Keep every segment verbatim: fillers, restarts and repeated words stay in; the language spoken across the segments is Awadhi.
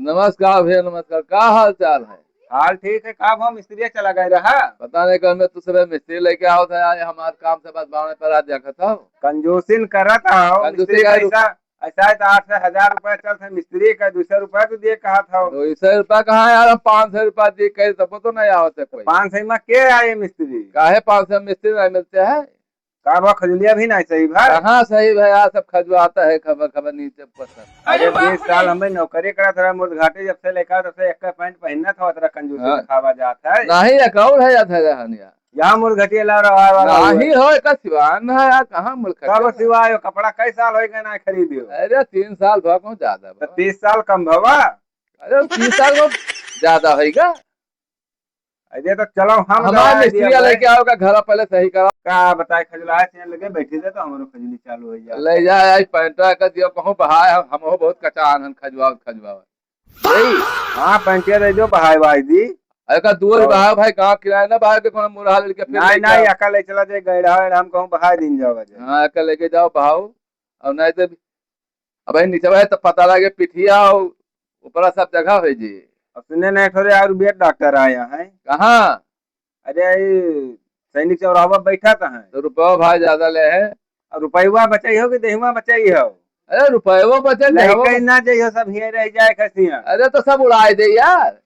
नमस्कार भैया, नमस्कार। का हाल चाल है? हाल ठीक है। का भा मिस्त्री चला गए रहा? पता नहीं, कल मैं दूसरे मिस्त्री लेके आओ था यार, हमारे काम से बस बावने पर आ देखा था। कंजूसिन करत हो, कंजूसी मिस्त्री का पैसा ऐसा है तो आठ से हजार रुपया चलत है, मिस्त्री का दो सौ रुपया तो दिए कहा था। दो सौ रुपया कहाँ यार, हम पाँच सौ रुपया दिए कहे, तब तो नहीं आवत है कोई। पाँच सौ में के आए मिस्त्री? काहे पाँच सौ मिस्त्री नहीं मिलते हैं? का भा खजुलिया भी नहीं सही भा? कहाँ सही भा यार, सब खजुआता है, खबर खबर नीचे पत्थर। अरे बीस साल हमें नौकरी करा था, मुर्द घाटी जब से लेकर तब से एक पैंट पहनना था, तेरा कंजूसी हाँ। दिखावा जाता है। नहीं, एक और है यार, है रहनिया। यहाँ मुर्द घटिया ला रहा है वाला नहीं हुआ। हो, एका सिवान है यार, कहाँ मुर्द कब घटिया? सिवाय हो? कपड़ा कई साल होइगा ना खरीदियो? अरे तीन साल भा को ज्यादा तो बा। तीस साल कम भवा। अरे तीस साल को ज्यादा होइगा। अरे तो चलो हम हमार दवा मिस्त्री दिया भाई। लेके आओ का घर पहले सही करा। का बताए, खजुलाए से लगे बैठे थे तो हमारो खजुली चालू हो जाए। ले जा आई पैंटा का दियो कहूँ बहाए, हम, हम हो बहुत कचान हन खजुआवत खजुआवत। यही। हाँ, पैंटिया दे दो, बहाए बाई दी। अरे का दूर और बहाए भाई, गाँव किराया ना बहाए के कोनो मुरहा लड़के फिर नहीं, लेके नहीं, आओ। अकल ले चला जाए, गैड़ा है, हम कहूँ बहाए दिन जाओ बजे। हाँ, अकल लेके जाओ बहाओ, और नहीं तो अब भाई नीचे भाई तो पता लगे पिठिया और ऊपरा सब जगह हो जी। अब सुने नहीं, थोड़े आयुर्वेद डॉक्टर आया है। कहाँ? अरे, ये सैनिक चौराहा बैठा था है। तो रुपया भाई ज्यादा ले है। और रुपया बचाई हो कि देहवा बचाई हो? अरे, रुपया बचाई, देहवा लइका ना जाइयो, सब हिये रह जाए खसिया। अरे, तो सब उड़ाए दे यार।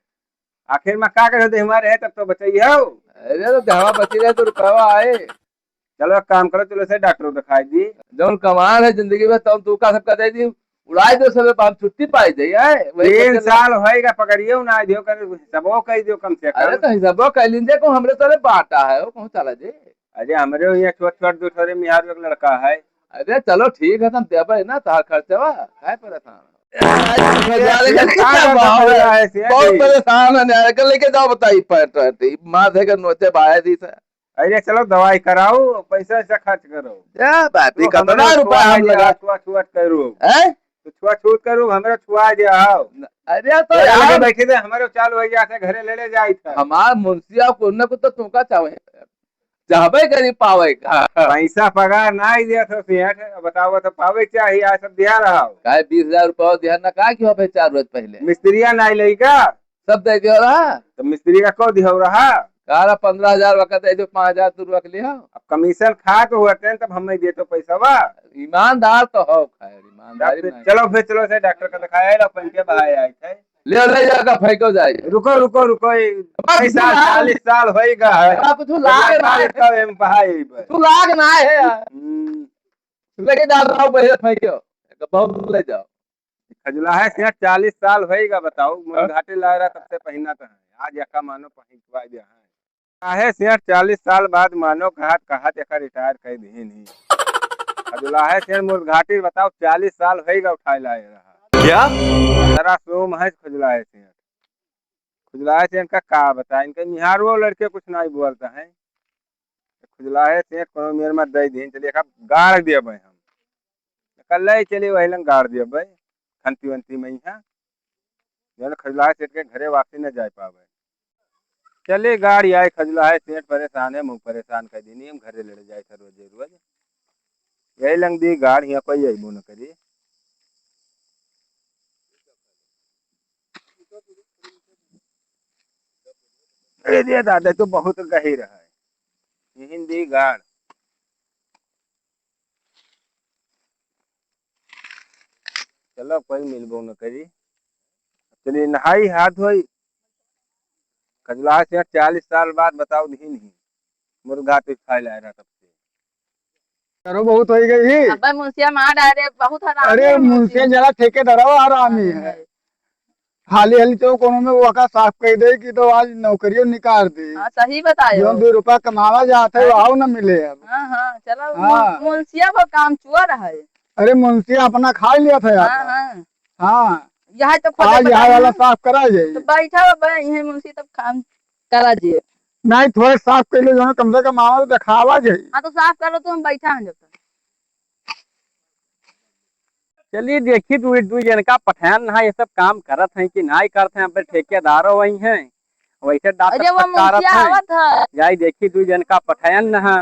आखिर में का करे, देहवा रहे तब तो बचाई हो। अरे, तो देहवा बची रहे तो रुपया आए। चलो, एक काम करो, चलो से डॉक्टर दिखाई दी। जौन कमाल है जिंदगी में, तौन तू का सबका दे दी। उड़ाई दो सबे, हम छुट्टी पाई जाई, आए? वही तीन करके साल होएगा, पकड़ियो ना दियो, कर हिसाबो कह दियो कम से कम। अरे तो हिसाबो कह लीजिए को, हमरे तोरे बाटा है, वो कहूँ चला जे। अरे हमरे यहाँ छोट छोट दो ठोरे मिहार एक लड़का है। अरे चलो ठीक है, तुम देबे ना, तार खर्चवा, काहे परेशान हो? अरे, अरे, का बहुत बात परेशान है, है, सिया बहुत जी? परेशान है, यार, के लेके जाओ, बताई, पैंट, पैंट, मार दे के नोचे बाया दी से। अरे चलो दवाई कराओ, पैसा वैसा खर्च करो। क्या बात है, वो कितना हमारे रुपया हम छुआ लगा? छुआ छुआ करो। हैं? तो छुआ छूत करो, हमारे छुआ जाओ। न-, अरे तो यार लगे यार। बैठे थे, हमारे चालू हो जाते, घरे ले ले जाए था। हमार मुंशिया को न को तो तुमका चाहे, चाहबे करी पावे का। पैसा पगार ना ही दिया था सेठ, बताओ तो पावे के चाहिए, आज सब दिया रहा हो। काहे बीस हजार रुपया दिया ना, का की हो भाई चार रोज पहले? मिस्त्रिया ना लेगा। सब दे दियो रहा। तो मिस्त्री का को दिहो रहा? काला पन्द्रह हजार वक्त दे दो, पाँच हजार तू रख लिया। अब कमीशन खा के हुआ टेन, तब हमें दे तो पैसा बा। ईमानदार तो हो खैर, ईमानदारी डॉक्टर, नहीं। चलो फिर, चलो से डॉक्टर का दिखाया, लो पंखे बहाए आए थे। ले, ले जाकर फेंको जाए। रुको, रुको, रुको, ये बात कई साल, सुना। चालीस साल होइगा है। बाबा, कुछ लाग ना है। का एम बहाए बा। तू लाग ना है यार। हम्म। लेके जा रहा हूँ, पहले फेंको। बहुत ले जाओ। खजुलाहे सेठ चालीस साल होइगा, बताओ, मुर्द हाँ। घाटी लाग रहा, तब से पहिना तो है। आज यका मानो पहिनवा दिया है। खजुलाहे सेठ चालीस साल बाद मानो कहात, कहात यका रिटायर कर दिहिन ही। खजुलाहे सेठ मुर्द घाटी बताओ, चालीस साल होइगा उठाए लाए रहा। क्या? जरा सोम है खजुलाहे सेठ। खजुलाहे सेठ का का बताए, इनके मिहारो लड़के कुछ नहीं बोलता है। खजुलाहे सेठ कोनो मेर मत दे दिन, चलिए का गाड़ दिया भाई हम। कल ले चली वही लंग गाड़ दिया भाई, खंती वंती में ही है। जौन खजुलाहे सेठ के घरे वापसी न जाए पावे। चले गाड़ी आए, खजुलाहे सेठ परेशान है, मुँह परेशान कर दीनी, हम घरे लड़ जाए था रोजे रोज। यही लंग दी गाड़, यहाँ कोई अइबो न करी। अरे दादा, तो बहुत गहिर है। यही दी गाड़। चलो, कोई मिलबो न करी। चलिए, नहाई हाथ धोई। खजुलाहे सेठ चालीस साल बाद बताओ, नहीं, नहीं। मुर्द घाटी खाए लाए रहा तब से। करो, बहुत होई गई। अबे मुंशिया मार डाले, बहुत हरामी अरे, है मुंशिया। मुंशिया जरा ठेकेदारवा हरामी है। हाली हाली तो कोनो में वका साफ कह दे कि तो आज नौकरियों निकाल दे। हाँ, सही बताए जौन हो। दो रुपया कमावा जात है, हाँ। वहाँ न मिले अब। हाँ, हाँ, चलो, हाँ। मुं-, मुंशिया वो काम चोर है। अरे, मुंशिया अपना खा लिया था यार। हाँ, हाँ। हाँ। यह तो खोजे आज पता यहाँ वाला नहीं। साफ करा जाए। तो बैठा हुआ बे, यही मुंशी तब काम करा जाए। नहीं, थोड़े साफ कर लो, जो कम से कम आवा तो दिखावा जाए। हाँ, तो साफ कर लो, तो हम बैठा हैं जब तक। चलिए, देखी दू, दू जन का पठान ना, ये सब काम करत हैं कि नाई करत हैं, अब ठेकेदारो वही हैं, वैसे डांट अरे, वो फटकारत मुंशिया हैं। आवत है। जाई देखी दू जन का पठान ना,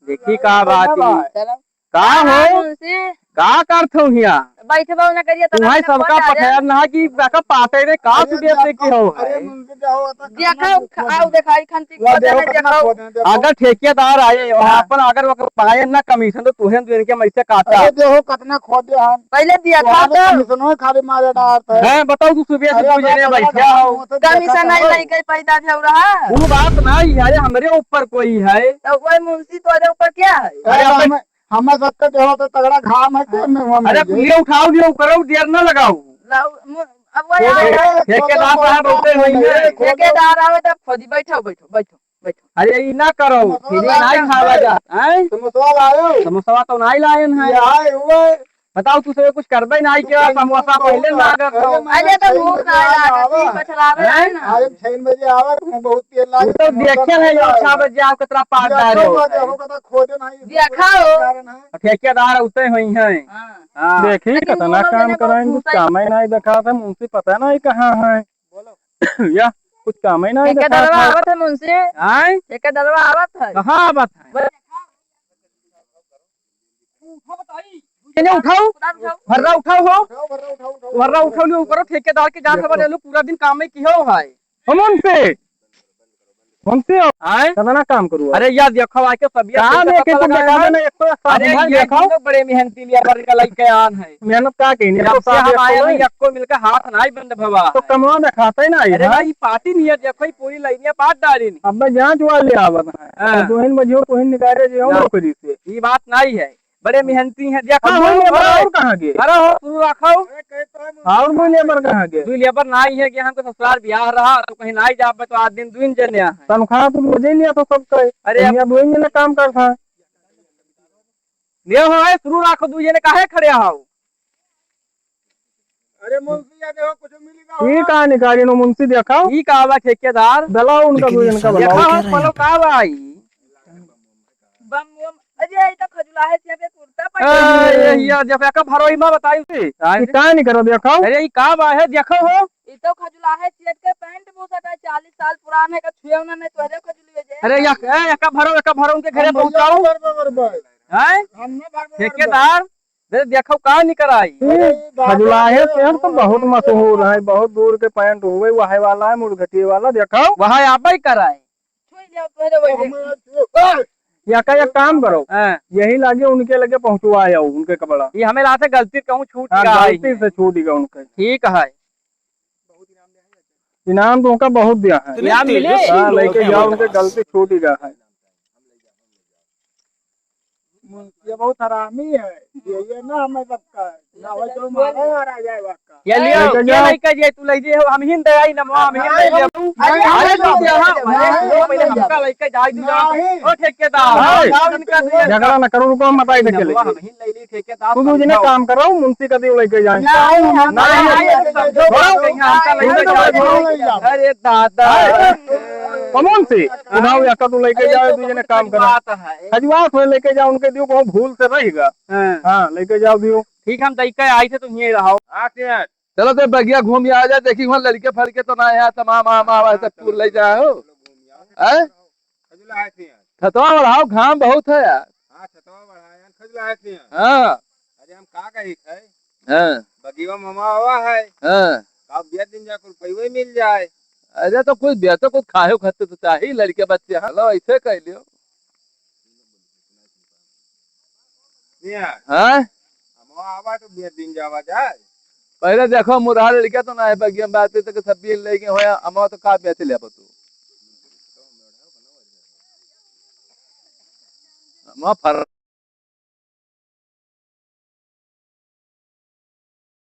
देखी का बात है। चलो। का हो? हाँ, मुंशी। का करत हो हिया? बैठबो न करिए, तो तुम्हारे अपने सबका खोज आ जाए। पठैर ना कि बेका पाटे रे, का अरे तू देख देखी हो अरे है? मुंशी, देखो, तो देखो, कितना ख-, आओ, देखो, ई खंती वाह, खोज देखो, है, कितना देखो। खोज है, देखो। अगर ठेकेदार आए, हाँ। अपन अगर वो पाए ना कमीशन, तो तुहे दुइन के मैं से काटा। अरे देखो, कितना खोजे हम। पहले दिया था वहाँ तो तो। कमीशनो खाली मारे डालत है। हैं, बताओ, तू सुबह से अरे, दू जने अपना बैठे हो। मुंह से कमीशन देखा नहीं था। लइके पैदा भेल रहा। वो बात नहीं है, अरे, हमरे ऊपर कोई है। तो वही मुंशी तोरे ऊपर क्या है? अरे, अरे, हमें, हमें सबके देहो तो तगड़ा घाम है, कोई में वो अरे, नहीं। ये उठाओ, ये करो, देर ना लगाओ। लाओ, मु-, अब वो ये आए। ठेकेदार साहब होते हुए हैं। ठेकेदार आवे तब खोजी, बैठो, बैठो, बैठो। बैठो। अरे, ई ना करो, समोसा फ्री लाए नहीं हैं। खावा जा, हैं? समोसा लायो? समोसा तो नहीं लायन है। ये आए हुए। बताओ, तू सब कुछ करबे नहीं किया, समोसा पहले ना अगर तो। अरे, तो भूख ना लागत, आवा। पछलावे हैं? है ना। आए छह बजे आवा, तू बहुत तेल तू लागे, तो समोसा देखे नहीं है, लाया। छह बजे आओ, कितना पास जा रहे हो। देखो, देखो, कतरा खोजे नहीं, देखो। ठेकेदार उते हुई हैं। हाँ। हाँ। देखी, लेकिन कितना वो लोग काम ने बहुत कराएं, कुछ घूमते कामे नहीं देखा था, मुंशी पता नहीं कहाँ है। बोलो। या, कुछ कामे नहीं देखा ठेकेदारवा था। आवत है मुंशी। आय? ठेकेदारवा आवत है। कहाँ आवत है? बोले, इन्हें उठाओ। उठाओ, उठाओ। भर्रा उठाओ हो। उठाओ, भर्रा उठाओ, उठाओ। भर्रा उठाओ, नहीं करो, ठेकेदार के जान देखो। खबर ले लो, पूरा दिन काम में की हो है। हम उनसे, उनसे हो। आय? कितना काम करूँ? अरे यार, देखो, आके सब ये कहाँ पैसा देखे पता तो लगा देखा है। देना, एक तो अरे, सामान ये देखो। तीनों बड़े मेहनती लेबर का लइके आन है। मेहनत का कहीं नहीं, जब तो से हम साहब आए हैं, बोले। यक्को मिलकर हाथ नहीं बंद भवा तो है। कमवा में खाता ही नहीं अरे है। भाई, पार्टी नहीं है, देखो, ये पूरी लाइनिया पाट डाली नहीं। अब मैं जांच वाले आवत है। हाँ। तो तुहिन बजियो, तुहिन निकाले जे हम ना। नौकरी से। ये बात नहीं है, बड़े मेहनती हैं, देखो अब हो, वो लेबर हो। और कहाँ गए? अरे हो, शुरू रखो। और वो लेबर कहाँ गए? दुई लेबर नहीं है कि हमको ससुराल ब्याह रहा, तो कहीं नहीं जाबे, तो आज दिन दुइन जने हैं। तनख्वाह तो रोजे लिया तो सबका है। अरे अब दुइन जने काम करता है। ले हो, ए, शुरू राखो, दुई जने काहे खड़े हो? अरे मुंशी, या देखो, कुछ मिलेगा ई हो? का निकाली नो मुंशी, देखो। ई का बा ठेकेदार? दलाओ उनका दुई जने का देखो, दलाओ। बोलो का बा ई? बम, बम। अरे, ई तो खजुलाहे से पे कुर्ता ए, पजामा। ये, ये, देखो, एका भरो, ई मा बताई उसे। ई का निकरो, देखो। अरे, ई का बा है, देखो हो। ई तो खजुलाहे सेठ के पैंट बुशर्ट है, चालीस साल पुरान है, का छुए ना नहीं, तोहरे खजुलिए जे। अरे, या, ए, एका भरो, एका भरो, उनके घरे हम भैया पहुंचाओ। भर, भर, भर, भर। हैं? हम ना भर, भर, भर। ठेकेदार, दे देखो का निकर आई। अरे, ई खजुलाहे बाबा, सेठ तो बहुत मशहूर है, बहुत दूर के पैंट हुए, वहे वाला है, मुरघटिए वाला, देखो। वहाँ आबे कराए। छुई ले, तोहरे वही। हम, ए, या का एक काम करो, हाँ। यही लागे उनके लगे पहुँचवाए आओ, उनके कपड़ा। ये हमें लाते गलती कहूँ छूट हाँ, गया है। गलती से छूट गया उनके। ठीक है। इनाम तो उनका बहुत दिया है। इनाम मिले? हाँ, लेके जाओ, उनके गलती छूट ही गया है। ये बहुत हरामी है, ये, ये ना हमें सबका है। ना हो तो मारा मारा जाए वाका। ये लियो, लेके ये जाओ। लेके जे तू ले जे हो, हम ही दे आई ना, हम ही दे दे। अरे, अरे, अरे, तू दे, हाँ, अरे, नहीं, तू पहले नहीं, हमका लेके जाए, तू जाओ। नहीं। ओ ठेकेदार, हाँ। जाओ इनका दिया। झगड़ा ना करो, रुको, हम बताई दे चले। हम ही ले ली ठेकेदार, तू दूसरे ने समझाओ। काम करो, मुंशी का दियो लेके जाए। नहीं, हम नहीं, नहीं, नहीं, नहीं, समझो, नहीं, बात कहीं हमका नहीं, लेके नहीं, जाए। नहीं, नहीं, नहीं। अरे दादा। हाँ। कमौन से? उठाओ, या का तू लेके अरे, जाओ, तो दूसरे ने बहुत काम करो। बात है। खजुआत हो लेके जाओ, उनके दियो, बहुत भूल से रहेगा। हाँ। हाँ, लेके जाओ दियो। ठीक, हम तइका आई थे, तुम यहीं रहो। हाँ, सेठ। चलो, तो बगिया घूम आ जाए, देखी, वहाँ लड़के फड़के तो ना है, तमाम आम आवा है, सब तूर ले जाए हो। हैं? खजुला है, सेठ। छतवा बढ़ाओ, घाम बहुत है यार। हाँ, छतवा बढ़ाए, खजुला है, सेठ। हाँ। अरे, हम का कही थे? हाँ। बगिया में मामा आवा है। हाँ। का बिया दिन जाकर पैवे मिल जाए। अरे, तो कुछ बिया तो कुछ खाए खाते तो चाहिए, लड़के बच्चे हैं। चलो, ऐसे कह लियो। मियाँ। हाँ? हम आवा तो बिया दिन जावा जाए। पहले देखो, मुरहा लड़का तो ना है, बगिया में बात तो सब बिया लेके होया, हम तो का बेच ले तू। हम फर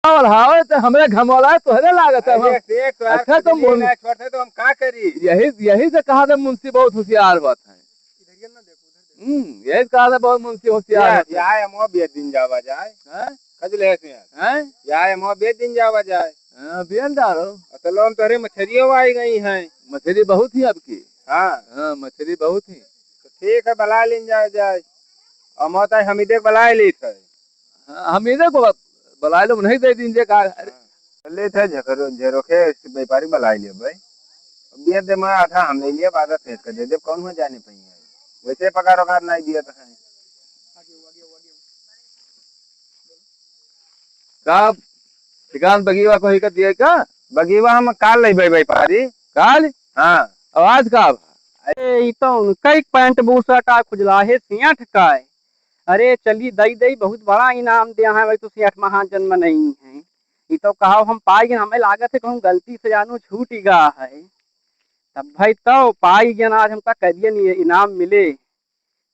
और हावे तो हमरे घमौला है, तोहरे लागत है, अरे, हम से तो अच्छा, तो बिजली मुन-, ना छोड़ते तो हम का करी? यही, यही से कहा था मुंशी बहुत होशियार बात है। इधर ये ना देखो, उधर देखो। हम्म, यही कहा था बहुत मुंशी होशियार ये, बात है। या है, मो बेच दिन जावा जाए। हैं? खजुले से यार। हैं? या है, मो बेच दिन जावा जाए। हाँ, बेच डालो। असल हम तोहरे मछरियों आई गई हैं। मछरी बहुत ही आपकी। हाँ। हाँ, मछरी बहुत ही। तो ठीक है, बुला लेन जाए, जाए। और मौत आए, हम इधर बुला लेत है। हाँ, हम इधर को बुला लो, नहीं दे दीजिए का। अरे। हाँ। ले थे झकरो, झेरो के व्यापारी बुला लियो भाई। अब ये दे मैं आधा हम ले लिया, बाधा फेंक कर दे दे, कौन हो जाने पाई है। वैसे पगार वगार नहीं दिया तो है। का ठिकान बगीवा को ही कर दिए का? बगीवा हम काल लइबे व्यापारी। काल? हाँ। अब आज का? अरे, ई तो उनका ही पैंट बूट शर्ट आ खुजला है, सेठ का है। अरे, चली दई दई, बहुत बड़ा इनाम दिया है, वही तो सेठ महाजन में नहीं है। ई तो कहा हम पाई गए, हमें लागत है कहूँ गलती से जानू छूट ही गा है। तब भाई तो पाई गए ना, आज हमका करिए नहीं इनाम मिले।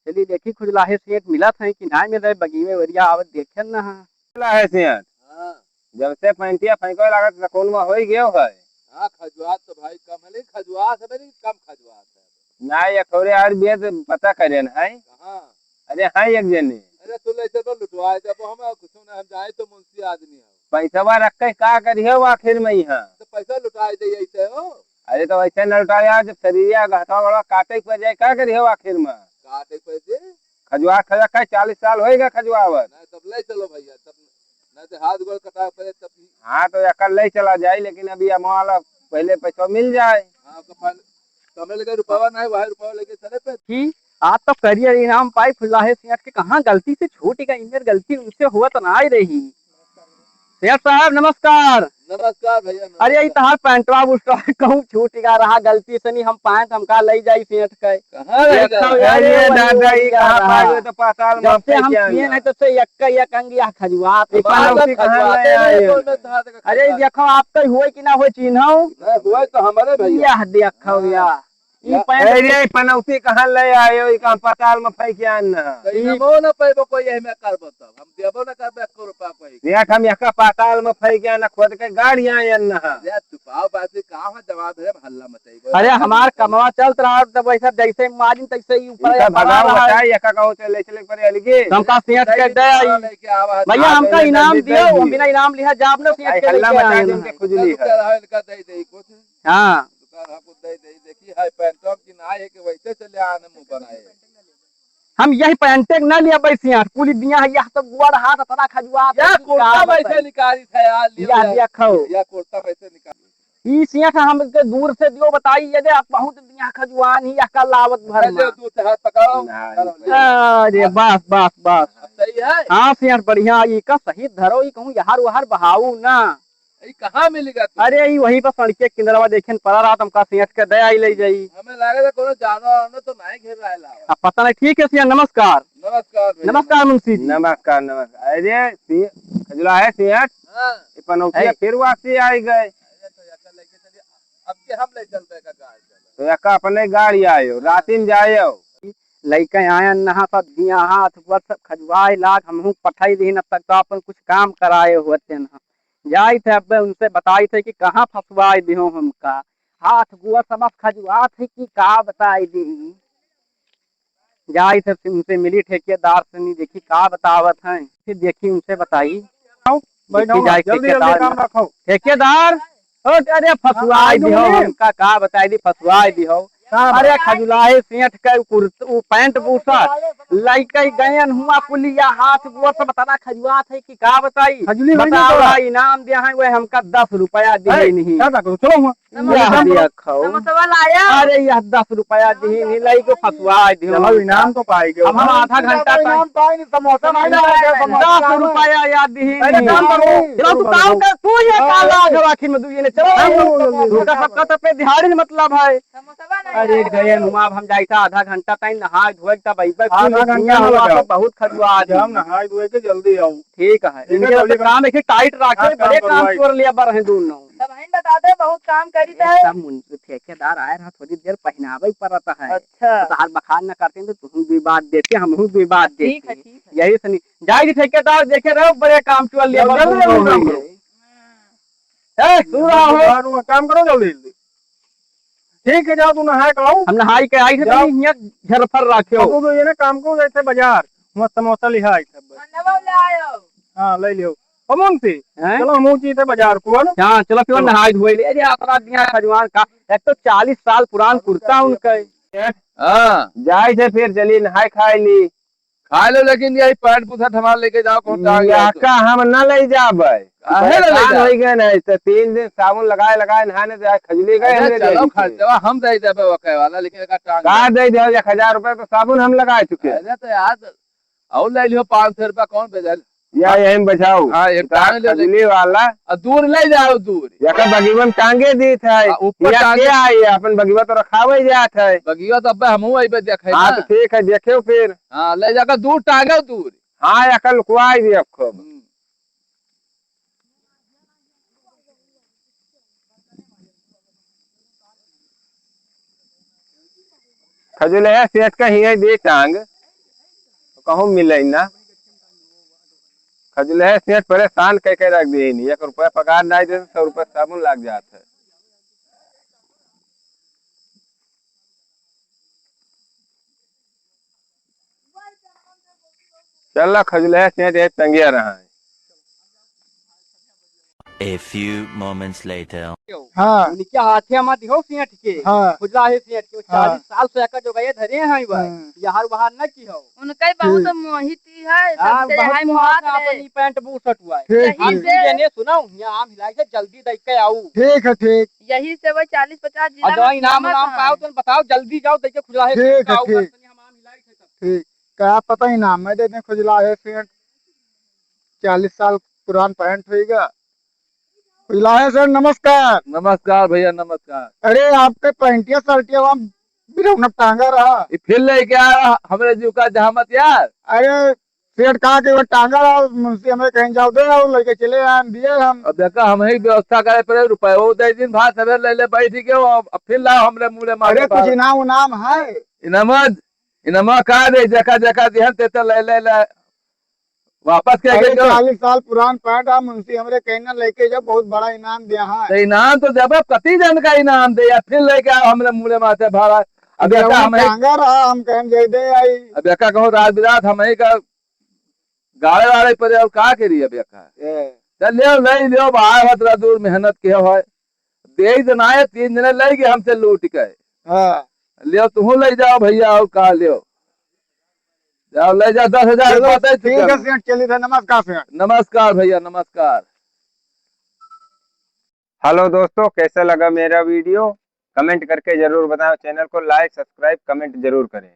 चली देखी खुजलाहे सेठ मिलत हैं कि नाहीं मिल रहे, बगीवे वरिया आवत देखे न। खुजलाहे सेठ। हाँ। जब से पैंटिया फेंको लागत, सकून में होई गयो है। हाँ, खजुआत तो भाई कम है, लेकिन खजुआत है, लेकिन कम खजुआत है। ना, ये थोड़े आयुर्वेद पता करेन है। कहाँ? अरे हाँ, एक जने। अरे तू ले चलो, लुटवाए देबो हम, कुछ ना, हम जाए तो मुंशी आदमी हो। पैसवा रख के का करियो आखिर में यहाँ? तो पैसा लुटाए दे ऐसे हो। अरे तो वैसे न लौटाया, जब शरीरिया घाटा वाला काटे के पड़ जाए, का करियो आखिर में? काटे के पड़ जाए? खजुआ खजा खाए, चालीस साल होएगा खजुआवत। नहीं, तब ले चलो भैया, तब नहीं तो हाथ गोड़ कटा पड़े तब। हाँ, तो एकर ले चला जाए, लेकिन अभी हमारा पहले पैसा मिल जाए। हाँ, तो पहले, तो हमें लगे रुपया नहीं, वही रुपया लेके चले पे। कि आज तो करियर इनाम पाई फुलाहे सेठ के, कहाँ गलती से छूट गई, मेरी गलती उनसे हुआ तो ना ही रही। सेठ साहब, नमस्कार। नमस्कार भैया, अरे, ई नमस्कार। तहार पैंटवा बुस्टवा कहूँ छूट गा रहा गलती से, नहीं हम पैंट हमका लई जाई सेठ के। कहाँ रह देखो गया? यार, अरे ये दादा, ई कहाँ पाए तो पाताल में जब से हम किए नहीं, तब से एक का एक अंग यह खजुआत है। पनौती कहाँ ले आए हो? अरे, देखो, आपका हुए कि ना हुए, चिन्हो? नहीं, हुए तो हमारे भैया। यह देखो हाँ। या। ई या। पैंट अरे, ई पनौती कहाँ ले आए हो? ई कहाँ पाताल में फेंक आन ना? तो ई नमो न पैबो कोई, यही में करबो तब। हम देबो न करबे एको रुपया कोई। सेठ, हम यका पाताल में फेंक आन ना, खोद के गाड़ी आए ना। या तू पाव बाजी का हो, जवाब है, हल्ला मत अरे, हमार कमवा चलत रहा, तब वैसा जैसे मारिन, तैसे ही ऊपर ई तो भगाओ रहा है। बताई, एका कहूँ से ले चले के पड़े अलगे। हमका सेठ के दे आई। भैया, हाँ, हमका इनाम दियो, बिना इनाम लिहा जाब ना, सेठ के हल्ला मचा दे, उनके खुजली है। हाँ। दुकान हमको दे दे, देखी है पैंटवा की ना है कि वैसे चले आने मुंह बनाए। हम यही पैंटे के ना लिया भाई सेठ, कुली दिया है, यह सब गोड़ हाथ इतना खजुआ यह कुर्ता वैसे निकाली था यार, लियो यह यार। देखो। यह कुर्ता वैसे निकाली। ई सेठ हमके दूर से दियो बताई, यदि आप बहुत दिया खजुआन ही यह का लावत भर अच्छा, में। दो चार पकड़ो। ना, करो, ना। ले। अरे बस, बस, बस। सही है? हाँ सेठ, बढ़िया, ई का सही धरो, ई कहूँ यहर वहर बहाऊ ना। ई कहाँ मिलेगा तू? अरे, ई वहीं पर सड़के किनारवा देखेन पड़ा रहा, हमका सेठ के दे आई ले जाई। हमें लागे था कोनो जानवर वानवर तो नहीं घेर रहा है लावा। अब पता नहीं, ठीक है सेठ, नमस्कार। नमस्कार भैया। नमस्कार मुंशी जी। नमस्कार, नमस्कार। अरे, सी-, खजुला है सेठ? हाँ। ये पनौतिया है। फिर वापसी आई गए। अरे, तो यार, लेके चलिए। अब के हम ले चलबे का गाड़ी चलो। तो यका अपने गाड़ी आयो, राती में जायो। लइके आयन नहा सब जिया हाथ गोड़ सब खजुआए लाग, हमहू पठाई दीन, अब तक तो अपन कुछ काम कराए होते ना। जाइत है, अब उनसे बताइत है कि कहाँ फंसवाए दिहो हमका। हाथ गोड़ सब खजुआत है कि का बताई दी। जाइत है, फिर उनसे मिली ठेकेदार से, नहीं देखी का बतावत हैं, फिर देखी उनसे बताई। आओ, बैठो, देखी जाए जल्दी, जल्दी ठेकेदार काम में। रखो। ठेकेदार, ओ, अरे फंसवाए दिहो हमका, का बताई दी, फंसवाए दिहो। अरे खजुलाए सेठ के कुर्त-, उ पैंट बूसट, लइके गयन हुआ कुलिया हाथ गोड़ सब बता खजुआत है कि का बताई? खजुली होई ना बताओ, तोरा। इनाम दिया है, वह हमका दस रुपया दिए नहीं। क्या था करो? चलो हुआ। यह समोसा। देखो। समोसवा लाया। अरे यह दस रुपया दिए नहीं, लइके फंसवाए दिहो चलो, हमका। इनाम तो पाएंगे। अब हम आधा घंटा तक इनाम पाएंगे, समोसा नहीं लाया, समोसा दस रुपया याद दिए अरे नहीं। काम करो। चलो तू काम कर, तू ये का लाग है आखिर में, तू ये नहीं, चलो। चलो, चलो, चलो। तू का सबका तो पे दिहाड़ी में मतलब है। समोसवा नहीं अरे आया। गए हम, अब हम जाइता आधा घंटा टाइम नहाए धोए तब अइबे। आधा कुल घंटा दुनिया ना हुआ लगाओ। तो बहुत खजुआ आदमी। हम नहाए धोए के जल्दी आओ। ठीक है, ठीक है, इनके जल्दी तो काम एक टाइट रखे, आज काम बड़े काम करवाई। चोर लिया बर हैं दोनों। सब हैं बता दे, बहुत काम करी ए, थे। सब मुन-, ठेकेदार आए रहा, थोड़ी देर पहनावे पड़ता है। अच्छा। तो तहार बखान न करते तो तुम भी बात देते, हम भी बात देते। ठीक है, ठीक है। यही सनी, जाए ठेकेदार देखे रहो, बड़े काम चोर लिया बर जल्दी दोनों जल्दी काम हैं। करो। ए, सुन रहा हो? काम करो जल्दी जल्दी। ठीक है, जाओ तू नहाए के आओ। हम नहाई के आई थे, जाओ। तनी हियाँ झरफर राखे हो। अब तो ये ना काम को जैसे बाजार, वहाँ समोसा लिहा आई सब। हाँ, नवा ले आयो। हाँ, ले लियो। ओ मुंशी, हैं? चलो हम चीते बाजार को, है ना? हाँ, चलो फिर चलो। नहाई धोई ले। अरे, अपना दिया खजुआन का, एक तो चालीस साल पुरान कुर्ता उनका है। हाँ। जाए थे फिर चली नहाए खाए ली। खा लो, लेकिन यही पैंट बुशर्ट हमार लेके जाओ, कौन टांग या जाए तो। का हम न ले जाबे? काहे न ले परेशान जाओ? हो गए नहीं तो तीन दिन साबुन लगाए लगाए नहाने से आज खजुली गए अरे हमरे चलो, लड़की के। खर्चवा हम दे देबे वो कहे वाला, लेकिन एका टांग का जाए। दे दे, एक हजार रुपए तो साबुन हम लगा चुके हैं। अरे तो यार, और ले लियो पाँच सौ रुपया, कौन बेचल? या हाँ। यहीं बजाओ। हाँ, एक इतना टांग ले ले। खजुली वाला। आ, दूर ले जाओ, दूर। या का बगीवन टांगे दीत है। हाँ, ऊपर या टांगे। क्या है, अपन बगीवा तो रखावे जात है। बगीवा तो अब्बे हमहू अइबे देखे हाँ, ना। तो ठीक है, देखेउ फिर। हाँ, ले जाकर दूर टांगे, दूर। हाँ, या का लुकवाई दी अब खूब। हम्म। खजुलहे सेठ का हियाँ दे टांग, कहूँ मिले ना। खजुलहे सेठ परेशान कह के रख दे, एक रुपया पगार नाहीं दे, सौ रुपया साबुन लाग जात है। चल खजुलहे सेठ, ये टंगिया रहा है। A few moments later। हाँ। उनके हाथे में दिहो सेठ के। हाँ। खुजला है सेठ के, हाँ। चालीस साल से एकर जोगाइए धरे हैं बा। हाँ। यहार वहार न की हो। उनका ही बहुत ठीक। मोहित ही है, हाँ, सबसे बहुत हाय मोहात मोहात है। अपनी पैंट बूट सटुआ है। ठीक, यही ठीक। से जने सुनो, यहाँ आम हिलाई से जल्दी दे के आऊ। ठीक है, ठीक। यही से वो चालीस पचास जिला और में इनाम नाम उनाम है। पाओ तो बताओ, जल्दी जाओ, दे के खुजला है ठीक सेठ है, का ठीक। हम आम हिलाई थे सब। ठीक। का पता ही ना, मैं दे दें खुजला है सेठ, चालीस साल पुरान पैंट होइगा। खुजला है सेठ, नमस्कार। नमस्कार भैया, नमस्कार। अरे, आपके पैंटिया शर्टिया वहाँ बिरौना टांगा रहा। ये फिर लेके आ रहा, हमरे जीव का जहामत यार। अरे, सेठ कहा कि वो टांगा रहा, मुंशी हमें कहीं जाओ दे और लेके चले आए, हम दिए हम। अब देखा, हम ही व्यवस्था करे पड़े, रुपये वो दे दिन, भात सवेर ले ले, बैठ के वो, अब फिर लाओ हमरे मुंह ले मार अरे, के कुछ बाहर। इनाम उनाम है? इनाम इनामा का दे, जेका, जेका दिहन, ते तो ले, ले, ले। वापस के अरे, के दो। चालीस साल पुरान पैंट आ, मुंशी हमरे कहना लेके जाओ, बहुत बड़ा इनाम दिया है। तो इनाम तो जब कती जन का इनाम दे, या फिर लेके आओ हमरे मुड़े माथे भाड़ा। अब अरे, एका वो हम ही टांगा रहा, हम कहन दे दे आई। अब एका कहो रात बिरात हम ही का गाड़े वाड़े पड़े और का करी अब एका? ए। चल लियो, ले लियो, बाहर हतरा दूर मेहनत के है। दे ही देना है, तीन जने ले गए हमसे लूट के। हाँ। लियो, तुहूँ ले जाओ भैया, और का लियो? जाओ, ले जाओ, दस हजार चलो, रुपया दे ठीक चुका है हूँ। सेठ, चलिए, नमस्कार सेठ। नमस्कार भैया, नमस्कार। Hello दोस्तों, कैसा लगा मेरा video? Comment करके जरूर बताएं, channel को like, subscribe, comment जरूर करें।